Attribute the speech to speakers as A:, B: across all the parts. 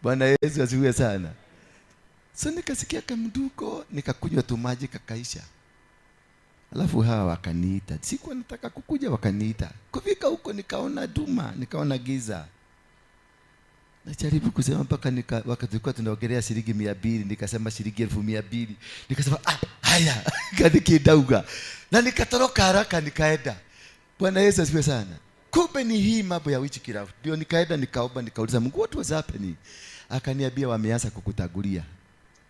A: Bwana Yesu asifiwe sana. So nikasikia kamduko, nikakunywa tu maji kakaisha. Alafu hawa wakaniita. Sikuwa nataka kukuja, wakaniita. Kufika huko nikaona duma, nikaona giza. Najaribu kusema mpaka wakati tulikuwa tunaongelea shilingi 200, nikasema shilingi 200,000. Nikasema haya, kidauga. Na nikatoroka haraka nikaenda. Bwana Yesu asifiwe sana. Kumbe ni hii mambo ya witchcraft. Ndio nikaenda nikaomba, nikauliza Mungu, what was happening? Akaniambia wameanza kukutagulia.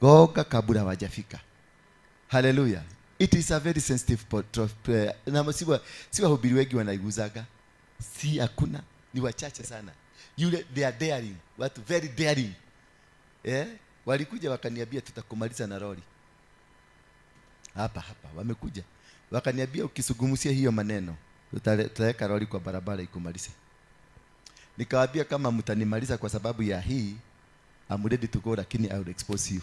A: Goga kabla hawajafika. Hallelujah. It is a very sensitive prayer. Na si wahubiri wengi wanaiguzaga. Si hakuna, ni wachache sana. Yule they are daring, watu very daring. Walikuja wakaniambia tutakumaliza na lori. Hapa wamekuja. Wakaniambia ukisugumusia hiyo maneno, tutaweka lori kwa barabara ikumalize. Nikawaambia kama mtanimaliza kwa sababu ya hii, I'm ready to go, lakini I will expose you.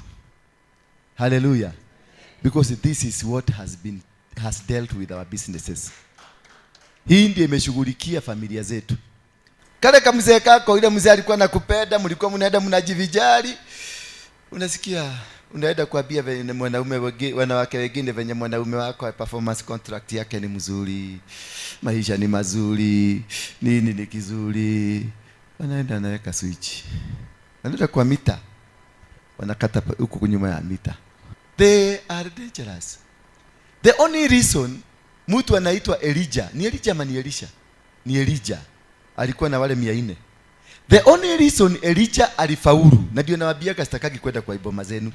A: Hallelujah. Because this is what has dealt with our businesses. Hii ndiyo imeshughulikia familia zetu. Kale kamzee kako, ile mzee alikuwa anakupenda, mlikuwa mnaenda mnajivijali. Unasikia unaenda kuambia venye mwanaume wanawake wengine venye mwanaume wako performance contract yake ni mzuri, maisha ni mazuri, nini ni kizuri. Wanaenda anaweka switch. Wanaenda kwa mita. Wanakata huko nyuma ya mita. They are dangerous. The only reason mtu anaitwa Elijah, ni Elijah ama ni Elisha? Ni Elijah. Alikuwa na wale 400. The only reason Elijah alifaulu, na ndio nawaambia sitakagi kwenda kwa iboma zenu.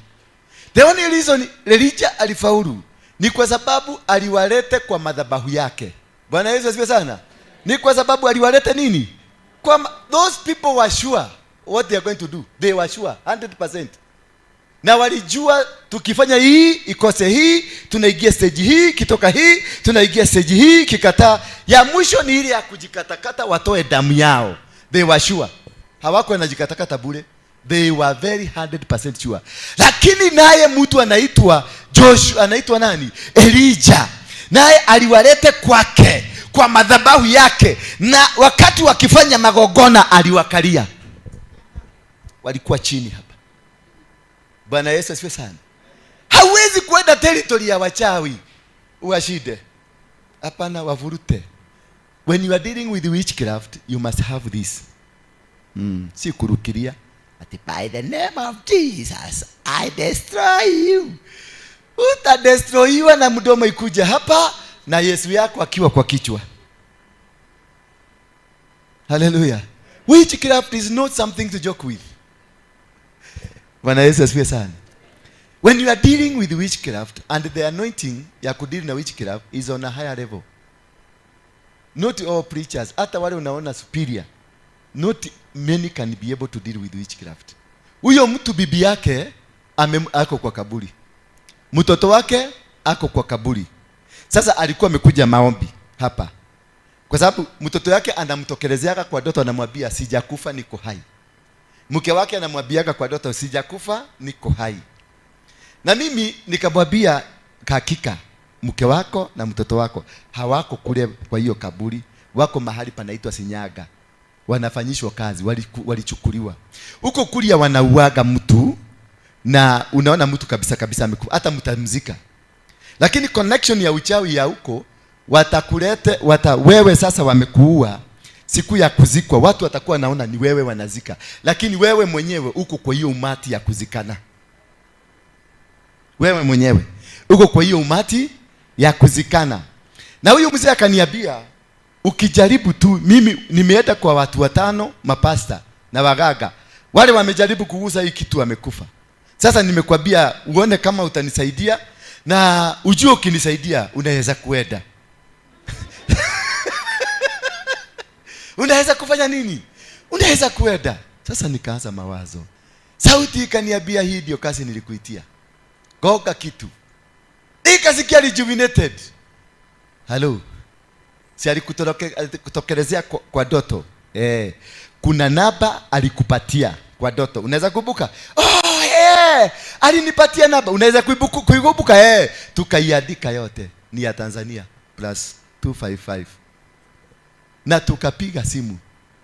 A: The only reason Elijah alifaulu ni kwa sababu aliwalete kwa madhabahu yake. Bwana Yesu asifiwe sana. Ni kwa sababu aliwalete nini? Kwa those people were sure what they are going to do. They were sure 100%. Na walijua tukifanya hii ikose hii, tunaingia stage hii, kitoka hii, tunaingia stage hii, kikataa. Ya mwisho ni ile ya kujikatakata watoe damu yao. They were sure. Hawako wanajikatakata bure. They were very 100% sure. Lakini naye mtu anaitwa Joshua, anaitwa nani? Elijah. Naye aliwalete kwake, kwa madhabahu yake, na wakati wakifanya magogona aliwakalia. Walikuwa chini hapa. Bwana Yesu asifiwe sana. Hawezi kwenda territory ya wachawi uwashide. Hapana, wavurute. When you are dealing with witchcraft, you must have this. Si kurukiria ati by the name of Jesus I destroy you. Utadestroyiwa na mdomo ikuja hapa na Yesu yako akiwa kwa kichwa. Hallelujah. Witchcraft is not something to joke with. Bwana Yesu asifiwe sana. When you are dealing with witchcraft, and the anointing ya kudeal na witchcraft is on a higher level. Not all preachers, hata wale unaona superior, not many can be able to deal with witchcraft. Huyo mtu bibi yake ako kwa kaburi. Mtoto wake ako kwa kaburi. Sasa alikuwa amekuja maombi hapa. Kwa sababu mtoto yake anamtokelezea kwa ndoto, anamwambia sijakufa niko hai. Mke wake anamwambiaga kwa ndoto sijakufa niko hai. Na mimi nikamwambia hakika mke wako na mtoto wako hawako kule kwa hiyo kaburi, wako mahali panaitwa Sinyaga. Wanafanyishwa kazi, walichukuliwa. Huko kulia wanauaga mtu na unaona mtu kabisa kabisa amekufa, hata mtamzika. Lakini connection ya uchawi ya huko watakulete, wewe sasa wamekuua. Siku ya kuzikwa watu watakuwa naona ni wewe wanazika, lakini wewe mwenyewe uko kwa hiyo umati ya kuzikana. Wewe mwenyewe uko kwa hiyo umati ya kuzikana. Na huyu mzee akaniambia ukijaribu tu, mimi nimeenda kwa watu 5 mapasta na wagaga, wale wamejaribu kugusa hii kitu wamekufa. Sasa nimekwambia uone kama utanisaidia, na ujue ukinisaidia unaweza kuenda. Unaweza kufanya nini? Unaweza kuenda. Sasa nikaanza mawazo. Sauti ikaniambia hii ndio kazi nilikuitia. Goga kitu. Ikasikia rejuvenated. Hello. Si alikutokelezea kwa doto. Kuna namba alikupatia kwa doto. Unaweza kumbuka? Oh, alinipatia namba. Unaweza kuikumbuka? Tukaiandika yote. Ni ya Tanzania plus 255. Na tukapiga simu,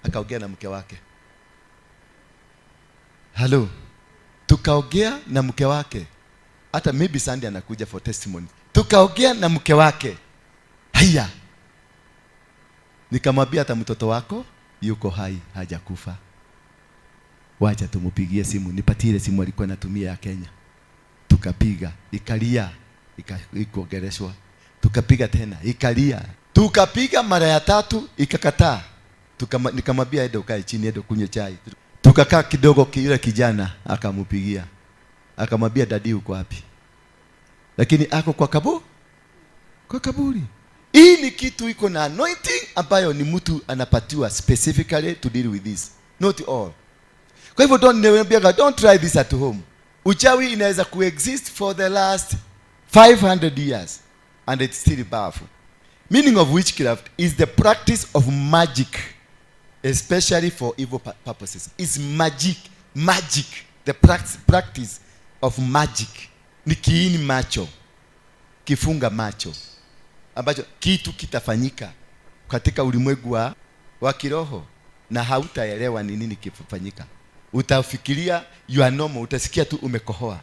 A: akaongea na mke wake. Halo, tukaongea na mke wake, hata maybe Sunday anakuja for testimony. Tukaongea na mke wake, haya, nikamwambia hata mtoto wako yuko hai, hajakufa. Wacha tumupigie simu, nipatie ile simu alikuwa anatumia ya Kenya. Tukapiga, ikalia, ikuongeleshwa. Tukapiga tena, ikalia. Tukapiga mara ya tatu, ikakataa. Nikamwambia ende ukae chini, ende kunywe chai. Tukakaa kidogo, yule kijana akamupigia, akamwambia, "Daddy, uko wapi?" Lakini ako kwa kaburi. Hii ni kitu iko na anointing ambayo ni mtu anapatiwa specifically to deal with this, not all. Kwa hivyo don't, niwaambiaga, don't try this at home. Uchawi inaweza kuexist for the last 500 years and it's still powerful. Meaning of witchcraft is the practice of magic, especially for evil purposes. Is magic, magic, the practice of magic. Ni kiini macho, kifunga macho, ambacho kitu kitafanyika katika ulimwengu wa kiroho na hautaelewa ni nini kifanyika. Utafikiria you are normal, utasikia tu umekohoa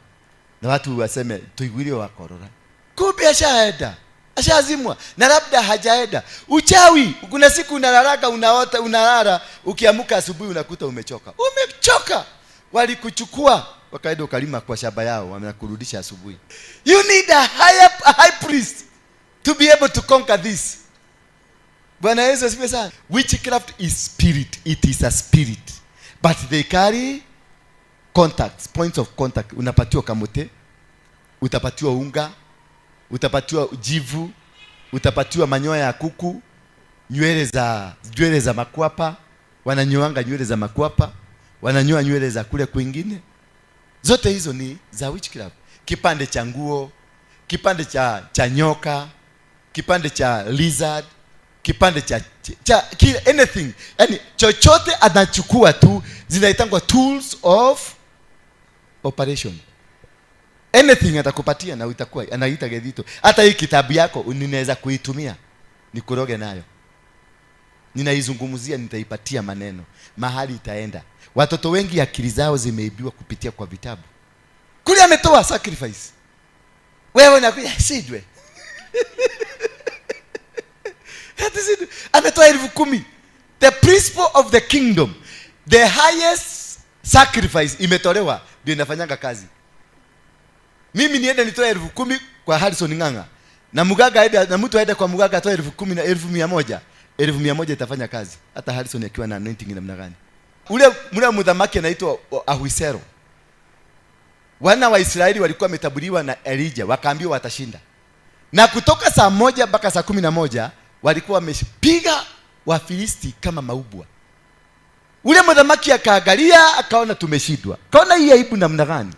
A: na watu waseme, "Tuiguire wakorora," kumbe ashaenda, ashazimwa, na labda hajaenda. Uchawi, kuna siku unalalaga, unaota, unalala, ukiamka asubuhi unakuta umechoka, umechoka. Walikuchukua wakaenda ukalima kwa shamba yao, wanakurudisha asubuhi. You need a high priest to be able to conquer this. Bwana Yesu asifiwe sana. Witchcraft is spirit. It is a spirit, but they carry contacts, points of contact. Unapatiwa kamote, utapatiwa unga, utapatiwa jivu, utapatiwa manyoya ya kuku, nywele za makwapa. Wananyoanga nywele za makwapa, wananyoa nywele za kule kwingine. Zote hizo ni za witchcraft. Kipande cha nguo, kipande cha nyoka, kipande cha lizard, kipande cha anything, yani chochote anachukua tu, zinaitangwa tools of operation. Anything atakupatia na itakuwa anaita gedito. Hata hii kitabu yako ninaweza kuitumia nikuroge nayo. Ninaizungumzia, nitaipatia maneno mahali itaenda. Watoto wengi akili zao zimeibiwa kupitia kwa vitabu. Kule ametoa sacrifice, wewe unakuja, sidwe ati sidwe ametoa 10,000. The principle of the kingdom, the highest sacrifice imetolewa ndio inafanyanga kazi. Mimi niende nitoe 10,000 kwa Harrison Ng'ang'a na mganga aende, na mtu aende kwa mganga atoe 10,000 na 100,000, 100,000 itafanya kazi hata Harrison akiwa na anointing namna gani. Ule muthamaki anaitwa Ahuisero. Wana wa Israeli walikuwa wametaburiwa na Elijah, wakaambiwa watashinda, na kutoka saa 1 mpaka saa 11 walikuwa wamepiga Wafilisti kama maubwa. Ule muthamaki akaangalia, akaona tumeshindwa, akaona hii aibu namna gani.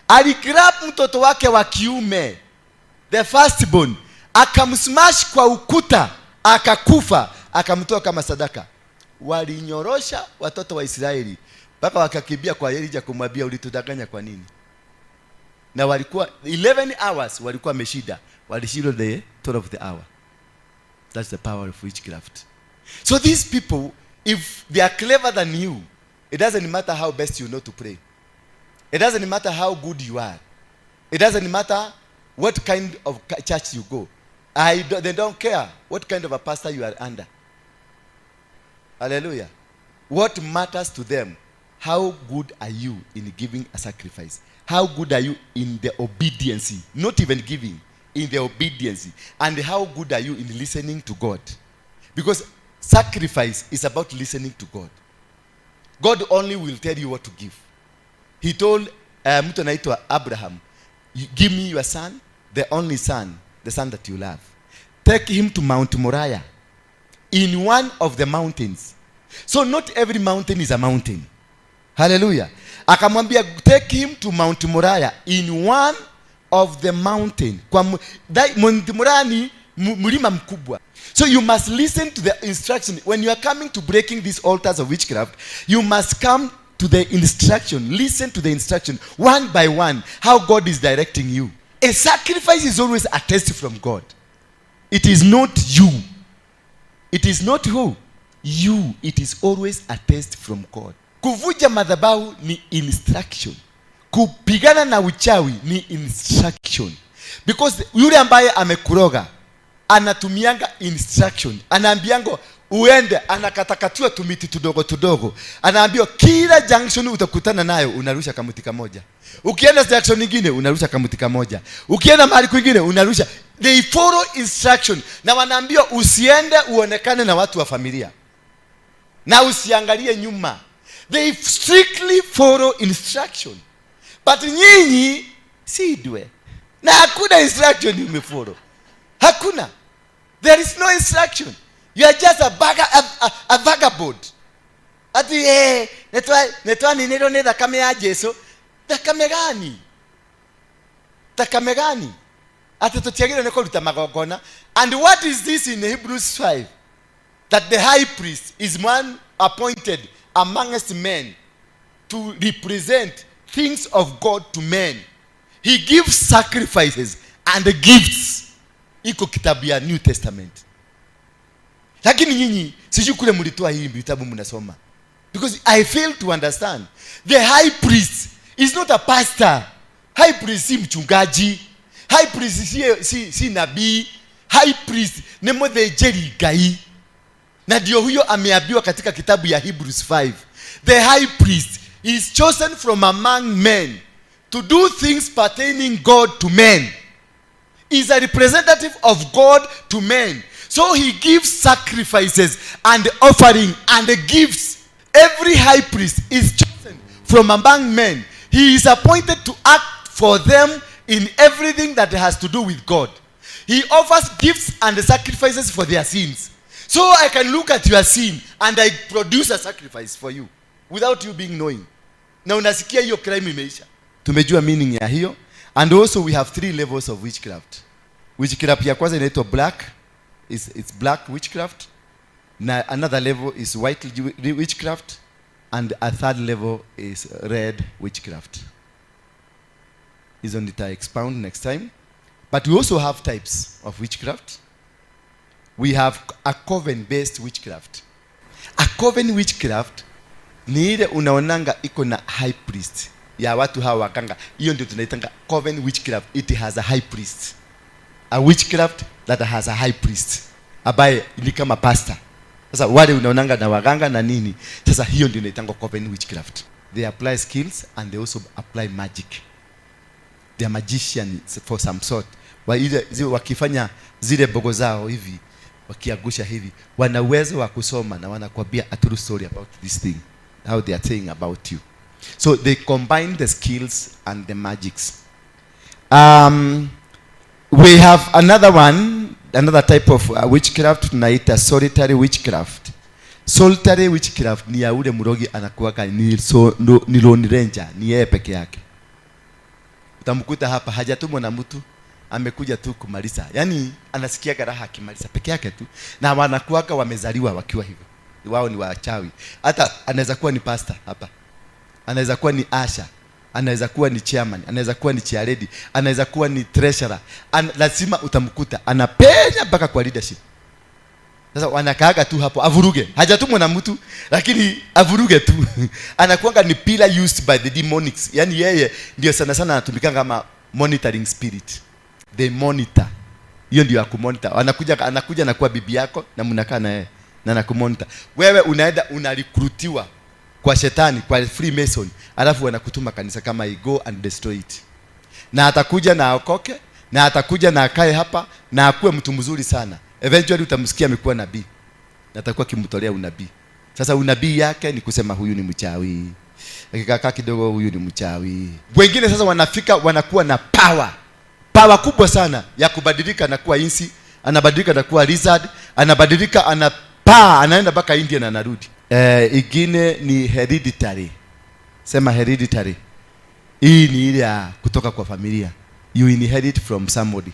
A: Aligrab mtoto wake wa kiume, the firstborn, akamsmash kwa ukuta, akakufa, akamtoa kama sadaka. Walinyorosha watoto wa Israeli mpaka wakakimbia kwa Elijah kumwambia, "Ulitudanganya kwa nini?" Na walikuwa 11 hours walikuwa wameshinda, walishindwa the 12th hour. That's the power of witchcraft. So these people, if they are clever than you, it doesn't matter how best you know to pray, it doesn't matter how good you are, it doesn't matter what kind of church you go. They don't care what kind of a pastor you are under. Hallelujah. What matters to them, how good are you in giving a sacrifice? How good are you in the obedience? Not even giving, in the obedience. And how good are you in listening to God? Because sacrifice is about listening to God. God only will tell you what to give. He told mtu anaitwa Abraham, "You give me your son, the only son, the son that you love. Take him to Mount Moriah, in one of the mountains." So not every mountain is a mountain. Hallelujah. Akamwambia, "Take him to Mount Moriah in one of the mountain." Kwa Mount Moriah ni mlima mkubwa. So you must listen to the instruction. When you are coming to breaking these altars of witchcraft, you must come to the instruction. Listen to the instruction one by one, how God is directing you. A sacrifice is always a test from God. It is not you. It is not who? You. It is always a test from God. Kuvunja madhabahu ni instruction. Kupigana na uchawi ni instruction. Because yule ambaye amekuroga anatumianga instruction, anaambianga uende, anakatakatiwa tumiti tudogo tudogo, anaambiwa kila junction utakutana nayo unarusha kamuti kamoja, ukienda junction nyingine unarusha kamuti kamoja, ukienda mahali kwingine unarusha. They follow instruction, na wanaambiwa usiende uonekane na watu wa familia na usiangalie nyuma. They strictly follow instruction, but nyinyi sidwe na hakuna instruction umefollow, hakuna. There is no instruction. You are just a vagabond. Ati nĩtwaninĩrwo nĩ thakame ya Jesu. Thakame gani? Thakame gani? Ati tũtiagĩrĩirwo nĩ kũruta magongona. And what is this in Hebrews 5? That the high priest is one appointed amongst men to represent things of God to men. He gives sacrifices and gifts. Iko kitabu ya New Testament. Lakini nyinyi sijui kule mlitoa hii vitabu mnasoma. Because I fail to understand. The high priest is not a pastor. High priest si mchungaji. High priest si nabii. High priest ni mũthĩnjĩri Ngai. Na ndio huyo ameambiwa katika kitabu ya Hebrews 5. The high priest is chosen from among men to do things pertaining God to men. Is a representative of God to men. So he gives sacrifices and offering and gifts. Every high priest is chosen from among men. He is appointed to act for them in everything that has to do with God. He offers gifts and sacrifices for their sins. So I can look at your sin and I produce a sacrifice for you without you being knowing. Na unasikia hiyo crime imeisha. Tumejua meaning ya hiyo. And also we have three levels of witchcraft. Witchcraft ya kwanza inaitwa black. It's black witchcraft. Na another level is white witchcraft. And a third level is red witchcraft. Hizo nita expound next time. But we also have types of witchcraft. We have a coven-based witchcraft. A coven witchcraft ni ile unaonanga iko na high priest ya watu hawa waganga. Hiyo ndio tunaitanga coven witchcraft. It has a high priest. A witchcraft that has a high priest ambaye ni kama pastor. Sasa wale unaonanga na waganga na nini, sasa hiyo ndio inaitangwa coven witchcraft. They apply skills and they also apply magic. They are magicians for some sort. Wakifanya zile bogo zao hivi, wakiangusha hivi, wana uwezo wa kusoma na wanakuambia a true story about this thing, how they are saying about you. So they combine the skills and the magics. We have another one, another type of witchcraft tunaita solitary witchcraft. Solitary witchcraft ni ya ule mrogi anakuwaka ni lone ranger, ni yeye peke yake. Utamkuta hapa hajatumwa na mtu, amekuja tu kumaliza. Yaani anasikia raha akimaliza peke yake tu. Na wanakuwaka wamezaliwa wakiwa hivyo. Wao ni wachawi. Hata anaweza kuwa ni pastor hapa. Anaweza kuwa ni usher, anaweza kuwa ni chairman, anaweza kuwa ni chairlady, anaweza kuwa ni treasurer. Lazima utamkuta anapenya mpaka kwa leadership. Sasa wanakaaga tu hapo avuruge. Hajatumwa na mtu lakini avuruge tu. Anakuanga ni pillar used by the demonics. Yaani yeye ndio sana sana anatumikanga kama monitoring spirit. They monitor. Hiyo ndio ya kumonitor. Anakuja na kuwa bibi yako na mnakaa na yeye na anakumonitor. Wewe unaenda unarecruitiwa kwa shetani, kwa Freemason, alafu wanakutuma kanisa kama hii, go and destroy it. Na atakuja na aokoke, na atakuja na akae hapa na akuwe mtu mzuri sana. Eventually utamsikia amekuwa nabii. Na atakuwa akimtolea unabii. Sasa unabii yake ni kusema huyu ni mchawi. Akikaa kidogo huyu ni mchawi. Wengine sasa wanafika wanakuwa na power. Power kubwa sana ya kubadilika na kuwa insi, anabadilika na kuwa lizard, anabadilika anapaa, anaenda mpaka India na anarudi. Ingine ni hereditary. Sema hereditary. Hii ni ile ya kutoka kwa familia. You inherit from somebody.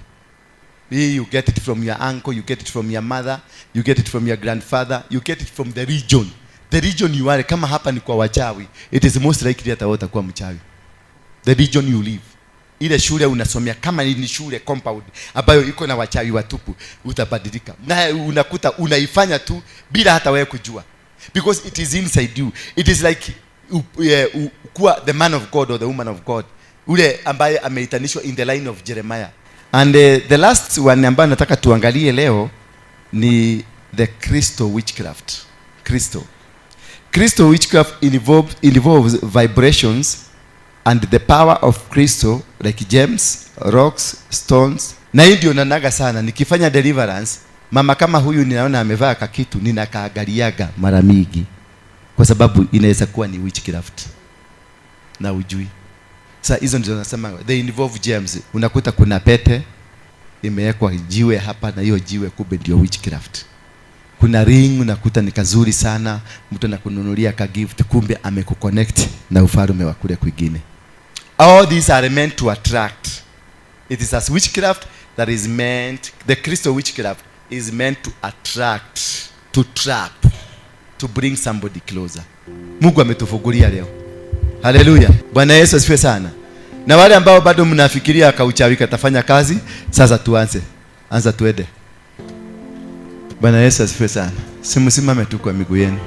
A: Hii you get it from your uncle, you get it from your mother, you get it from your grandfather, you get it from the region. The region you are, kama hapa ni kwa wachawi, it is most likely hata wewe utakuwa mchawi. The region you live. Ile shule unasomea, kama ni shule compound ambayo iko na wachawi watupu, utabadilika. Na unakuta unaifanya tu bila hata wewe kujua. Because it is inside you. It is like kuwa the man of God or the woman of God, ule ambaye ameitanishwa in the line of Jeremiah. And the last one ambayo nataka tuangalie leo ni the crystal witchcraft. Crystal witchcraft involves vibrations and the power of crystal like gems, rocks, stones. Na hii ndio nanaga sana nikifanya deliverance, mama kama huyu ninaona amevaa kakitu, ninakaangaliaga mara mingi kwa sababu inaweza kuwa ni witchcraft na ujui. Sasa hizo ndizo nasema they involve gems. Unakuta kuna pete imewekwa jiwe hapa, na hiyo jiwe kumbe ndio witchcraft. Kuna ring unakuta ni kazuri sana, mtu anakununulia ka gift, kumbe amekuconnect na ufalme wa kule kwingine. All these are meant to attract. It is as witchcraft that is meant, the crystal witchcraft is meant to attract, to trap, to bring somebody closer. Mungu ametufungulia leo. Haleluya. Bwana Yesu asifiwe sana. Na wale ambao bado mnafikiria kauchawi katafanya kazi, sasa tuanze. Anza tuende. Bwana Yesu asifiwe sana. Simsimame tu kwa miguu yenu.